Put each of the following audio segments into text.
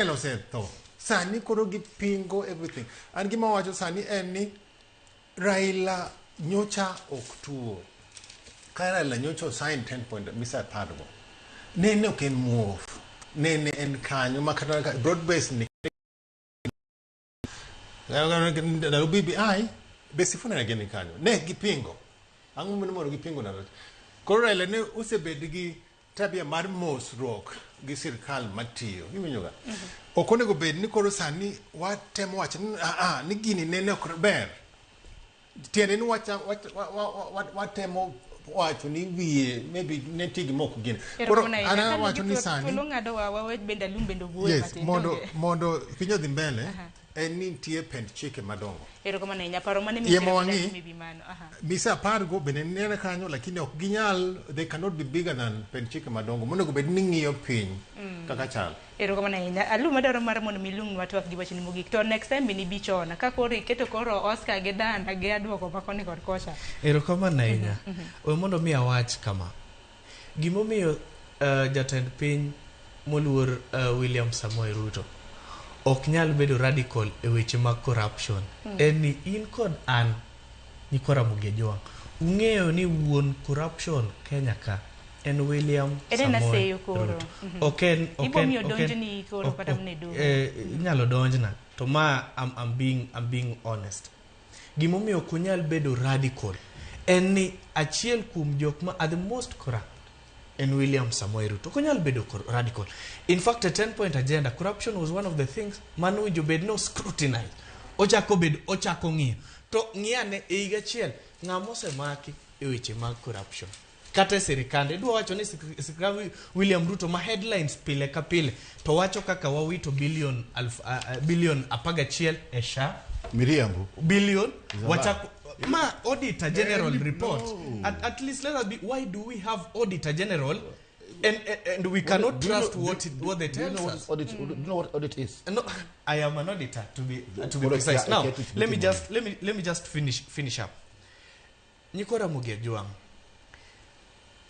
Osetho sani koro gipingo everything. An gima wacho sani en ni Raila nyocha ok tuo. Ka Raila nyocha osign 10 point mise 10 go, nene ok en muofu, nene en kanyo ma kata broad base ni ndalo BBI be Sifuna ne gin kanyo, ne gipingo. Ang'o mane mondo gipingo ndalo? Koro Raila ne osebed gi tabia mar mosruok gi sirkal matiyo, iwinjo ga? Ok onego bed ni koro sani watemo wacho ni ah, ah, ni gini nene ok ber. Tiende ni watemo wacho ni wiye maybe ne nitie gima ok gin. Koro Erokamano an ahinya. awacho ni sani Thuolo ng'ado wa wawe bende Alum bende owuoye yes, matin. mondo Donge? mondo piny odhi mbele en ni nitie pend chike madongo. Erokamano ahinya. Paro mane Yie ma wang'i. maybe mano. Aha. Mise 10 go bende nene kanyo, lakini ok ginyal, they cannot be bigger than pend chike madongo monego bed ni ng'iyo piny kaka chal. Erokamano ahinya. Alum, adwaro mar mondo mi ilung'nwa twak gi wachni mogik. To next time bende ibi chon. Ka koro iketo koro Oscar gi Dana gi aduoko ma koni kod kocha. Erokamano ahinya. We mondo mi awach kama. Gimomiyo jatend piny moluor William Samoei Ruto ok nyal bedo radical e weche mag corruption en ni in kod an, nyikwa Ramogi Ajwang', ung'eyo ni wuon corruption Kenya ka en William En en Samoei aseyo koro. Ruto. Ok en ok Ibo en miyo ok en donjni koro ok kata ok mana e doho. Inyalo donjna to ma I'm being honest. Gimomiyo ok onyal bedo radical en ni achiel kuom jok ma are the most corrupt en William Samoei Ruto. Ok onyal bedo radical. In fact, a 10 point agenda, corruption was one of the things manowinjo bed no scrutinize. Ochako bed, ochako ng'iyo. To ng'iyane e higa achiel, ng'ama osemaki e weche mag corruption? Kata e sirikande, idwa wacho ni sirikand William Ruto ma headlines pile ka pile to wacho kaka wawito billion alf, billion 11 e SHA. Miriambo. Billion Is a wachako ma Auditor General No. report. At least let us be, why do we have Auditor General and we cannot Do you know- trust what it, what they do you tell know what us? is audit? Do you know what audit is? No, I am an auditor, to be Audit, precise. yeah, Now, I get it, let me money. just let me just finish up. Nyikwa Ramogi Ajwang',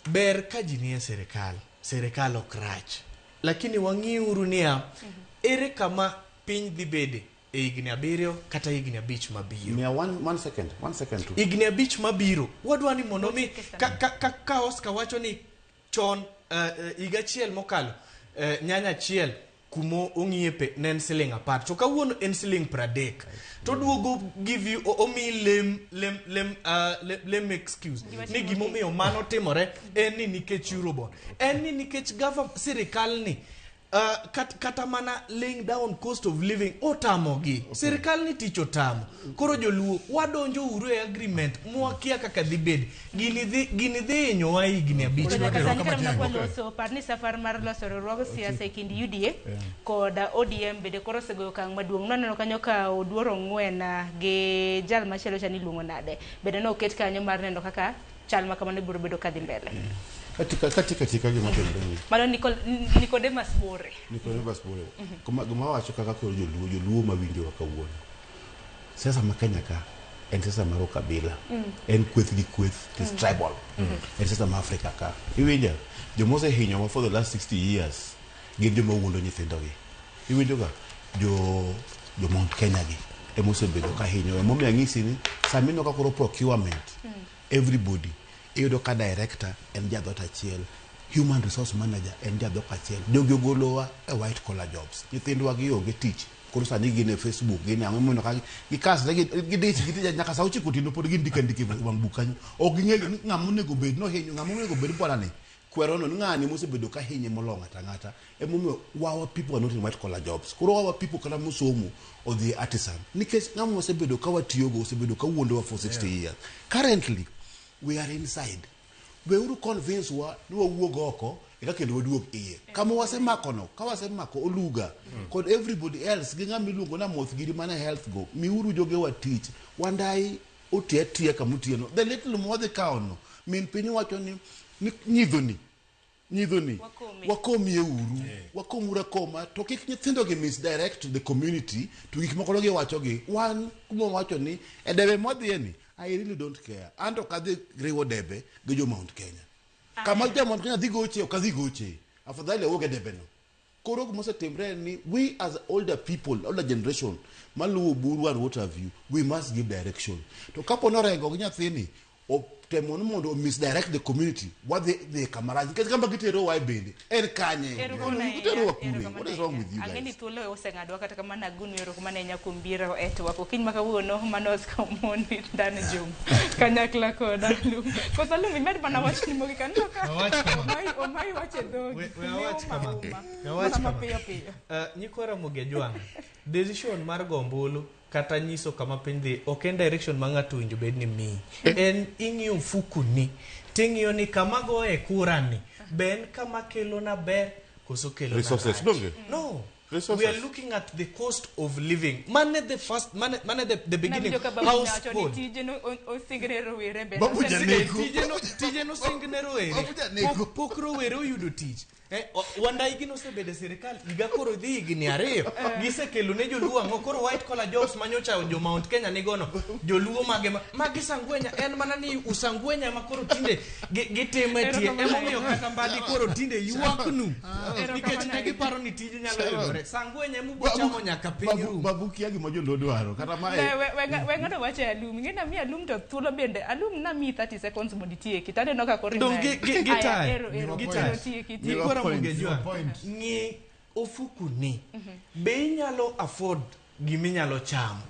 ber ka ji nie sirikal, sirikal ok rach. Lakini wang'iuru niya, ere kama piny dhi bede e higni 7 kata higni 5 mabiro. Mia one second, one second to. Higni 5 mabiro, wadwa ni mondo mi ka Oscar wacho ni chon higa achiel mokalo nyanya achiel kumo ong'iepe ne en siling 10, to kawuono en siling 30, to duogo give you omiyi lem excuse ni gimomiyo mano timore en ni nikech Eurobond, en ni nikech sirikal ni kata mana laying down cost of living otamogi. Sirikal ni tich otamo. Koro joluo, wadonjo uru e agreement mwakia kaka dhi bed. Gini dhi hinyowa higni 5 To nyaka mabiro. sani kata mana kwaloso, par ni safar mar loso riwruog siasa e kind UDA kod ODM bende koro osegoyo okang' maduong'. Nwaneno kanyo ka Oduor Ong'wen gi jal machielo cha niluongo nade, bende noket kanyo mar neno kaka chal ma kamano biro bedo kadhi mbele. Katika gima timore ni Mano Nicodemus Bore. Nicodemus Bore. Gima wacho kaka koro joluo mawinjowa kawuono. Siasa ma Kenya ka en siasa mar ukabila. En kweth gi kweth, it is tribal. En siasa ma Afrika ka. Iwinja? Joma osehinyowa for the last 60 years gin joma wuondo nyithindogi. Iwinjo ga? Jo Mount Kenya gi ema osebedo ka hinyowa. Emomiyo anyisi ni sama ineno ka koro procurement, everybody iyudo ka director en jadhot achiel, human resource manager en jadhok achiel. Jogi ogolowa e white collar jobs. Nyithindwa gi onge tich. Koro sani gin e Facebook, gin e ang'o mondo ka gikasre, gidich gitich nyaka sa 9 otieno pod gindiko andika e wang' buk kanyo. Ok ging'eyo ni ng'ama onego bed nohinyo, ng'ama onego bed bwana ni kwero no ni ng'ani mosebedo ka hinye molo ng'ato ang'ata. Emomiyo our people are not in white collar jobs. Koro our people kata mosomo odhi e artisan. Nikech ng'ama wasebedo ka watiyogo osebedo ka wuondowa for 60 years. Currently, we are inside. Weuru convince wa ni wawuog oko eka kendo waduog iye. Kama wasemako no, ka wasemako Oluga kod everybody else gi ng'ama iluongo ni Amoth giri mana health go, miuru jogewa tich. Wandai oti atiya kama otieno. The little mwadhi kawo no, min piny wacho ni nyidhoni nyidhoni Wakomi. Wakomie uru, wakomuru akoma to kik nyithindo gi misdirect the community to gik moko no giwacho gi wan kuma wacho ni e debe mwadhiye ni. I really don't care. An to ok adhi riwo debe gi jo Mount Kenya. Kama jo Mount Kenya dhi goche, ok adhi goche. Afadhali awuog e debe no. Koro gimosetimre en ni we as older people, older generation maluwo buru and what have you, we must give direction. To kapo ni Orengo gi nyathini otemo ni mondo misdirect the community, wadhi dhi kamarach nikech kama giterowa e bende en kanye? Giterowa kure? What is wrong with you Ang'e ni guys? thuolo oseng'adwa, kata kamano agunu erokamano ahinya kuom biro e twak okinyi ma kawuono. Mano Oscar Omondi, Dan Jum kanyakla kod Alum. Koso Alum, imed mana wachni mogik. Aneno ka Awach kama. Omayi wach e dhogi. We awach Ne kama. uma, We awach uma. kama. Mapiyo piyo. Nyikwa Ramogi Ajwang', decision mar go ombulu kata nyiso kama piny dhi ok en direction ma ng'ato owinjo bed ni miyi. En ing'iyo mfukuni ting'iyo ni kama goye kura ni be en kama kelona ber koso kelona Resources, rach. donge? No. Resources. We are looking at the cost of living. Mane the first, mane the beginning. Nawinjo ka babu wacho ni Household. tije no osingre rowere bende. Babu janeko. Tije nosing ne rowere. Babu janeko. Pok rowere oyudo tich. Wandayi nosebedo e sirikal higa koro dhi higni 2. Gisekelo ne joluo ang'o? Koro white collar jobs manyocha jo Mount Kenya nigono, joluo mage magi sangwenya en mana ni usangwenya ma koro tinde gitime tie. Emomiyo kata Mbadi koro tinde ywaknu nikech ne giparo ni tije nyalo yudore. Sangwenya ema chamo nyaka piny rum. Babu kia gima joluo dwaro kata mae. Ne, we ng'ado wacho e Alum. Ing'e ni ami Alum to thuolo bende. Alum namiyi 30 seconds mondo itieki. To aneno ka koro Dong' imedo. gi Aya, tayo. ero, Gi ero, tayo. tieki, tieki. Nyikwa Ramogi Point, Ajwang', point. ng'i ofukuni be inyalo afford giminyalo chamo.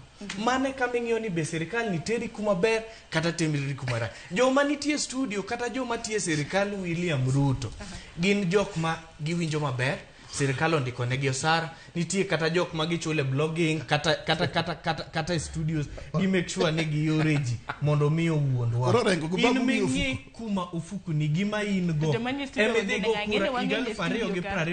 Mane kama ing'iyo ni be sirikal ni teri kuma ber kata teri kuma rach. Joma nitie studio kata joma tiyo e sirikal William Ruto gin jok ma giwinjo maber. Sirikal ondiko negi osara, nitie kata jok ma gichule blogging kata e studios gi make sure ni giore ji mondo mi owuondwa. Koro Orengo go In babu ng'iyo ming'i kuma ofukuni gima in go Joma nie studio ema idhi go bende ng'e kura ni wang'eny higa e 2027 studio ka.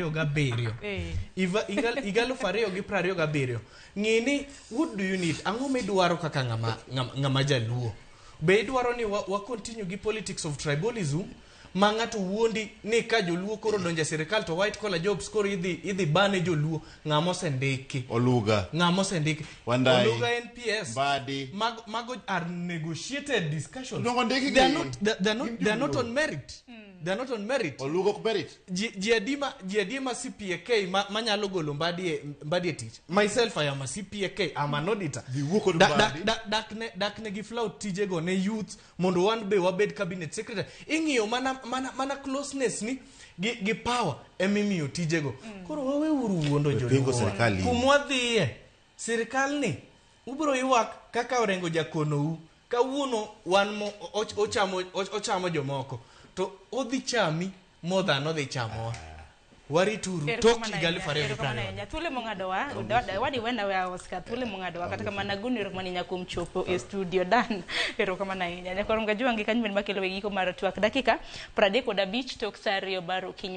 Higa 2027, ng'i ni what do you need, ang'o midwaro kaka ng'ama jaluo. Be idwaro ni wa continue gi politics of tribalism ma ng'ato wuondi ni ka joluo koro donjo e sirikal to white collar jobs koro idhi bane joluo? Ng'ama osendiki? Oluga. Ng'ama osendiki? Wandayi. Oluga, NPS. Mbadi. Mago are negotiated discussions. Dongo ndikgi. They are not, they are not on merit. They are not on merit. Oluga ok merit. Ji adi ma CPAK manyalo golo Mbadi e tich? Myself, I am a CPAK, I'm an auditor. Dhi wuo kod Mbadi. Dak ne gi flout tijego ne youth mondo wan be wabed cabinet secretary. Ing'iyo mana closeness ni gi power emimiyo tijego. Koro waweuru wuondo Pingo joluo. sirikal in. Kumwadhiye sirikal ni ubiro ywak kaka Orengo jakonou kawuono wan mo ochamo jomoko to odhi chami more than odhi chamowa. Warituru tok higa 2020. Ahinya thuolo mong'adowa wadi wena we Oscar thuolo mong'adowa. Kata kamano agoni erokamano ahinya kuom chopo e studio. Dan, erokamano ahinya. Nyakwar Mgajuangi kanyo bende makelo e giko mar twak dakika 35 tok sa 2 mar okinyi.